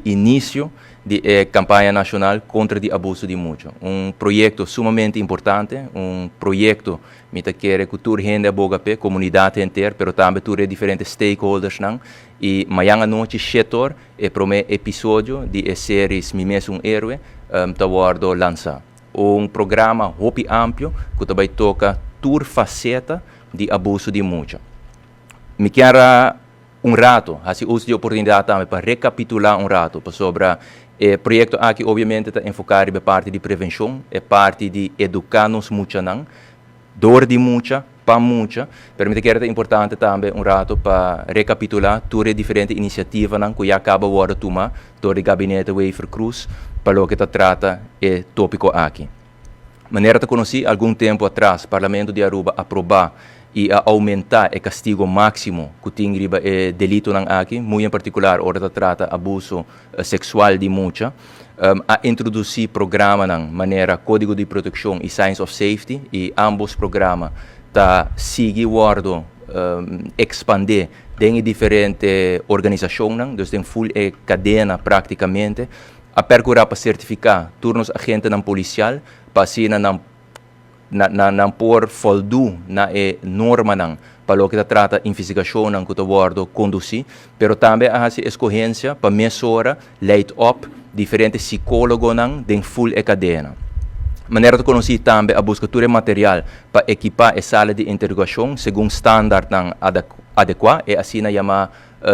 Inicio di campaña nacional contra di abuso di mucha. Un proyecto sumamente importante, un proyecto mi ta kere cu tur hende a boga p'e, comunidad entero, pero tambe tur diferente stakeholders nan. Y mañan anochi, 7'or, e prome episodio di e serie Mi Mes un Héroe ta wordo lansa. Un programa hopi amplio cu tambe ta toca tur faceta di abuso di mucha. Mi kier un rato, haci uso di oportunidad tambe pa recapitula un rato sobre e proyecto aki. Obviamente ta enfoca e parti di prevencion, e parti di educa nos muchanan, door di mucha, pa mucha, pero mi kier ta importante tambe un rato pa recapitula tur e diferente iniciativanan cu ya caba di tuma door di gabinete Wever-Croes pa loke ta trata e topico aki. Manera ta conoci, algun tempo atras, Parlamento di Aruba a aproba y a aumenta e castigo maximo cu tin riba e delitonan aki, muy en particular ora ta trata abuso sexual di mucha, a introduci programanan manera Codigo di Proteccion y Signs of Safety, y ambos programa ta sigui wordo expande den diferente organisacionnan, dus den full e cadena practicamente, a percura pa certifica tur nos agentenan policial, pa asina nan por voldoen na e normanan pa loke ta trata investigacionnan cu ta wordo conduci, pero tambe a haci escogencia pa mesora leid op diferente psicologonan den full e cadena. Manera conoci tambe, a busca tur material pa equipa e sala di interogacion segun standardnan adecua, e asina yama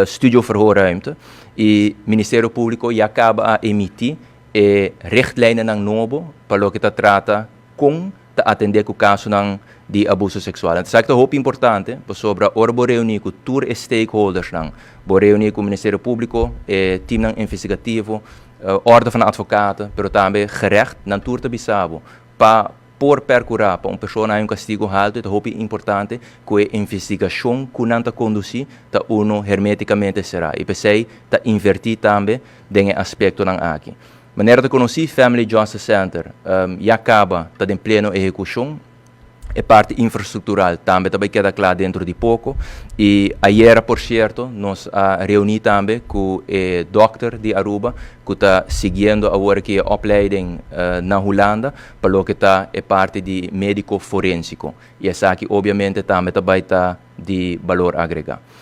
studio verhoorruimte. Y Ministerio Publico ya caba di emiti e richtlijnen nobo pa loke ta trata con ta atende cu casonan di abuso sexual. Anto, esaki ta hopi importante, pasobra ora bo reuni cu tur stakeholders nan, bo reuni cu Ministerio Publico, team investigativo, Orde van Advocaten, pero tambe gerecht, nan tur ta bisa bo, pa por percura pa un persona un castigo halto, ta hopi importante cu e investigacion cu nan ta conduci ta uno hermeticamente cera. Y p'esey ta inverti tambe den aspectonan aki. Manera ta conoci, Family Justice Center ya caba ta den pleno ehecucion. E parti infrastructural tambe ta keda cla dentro di poco. Y ayera, por cierto, nos a reuni tambe cu e dokter di Aruba cu ta siguiendo awor aki e opleiding na Hulanda pa loke ta e parti di medico forensico. Y esaki obviamente tambe ta di balor agrega.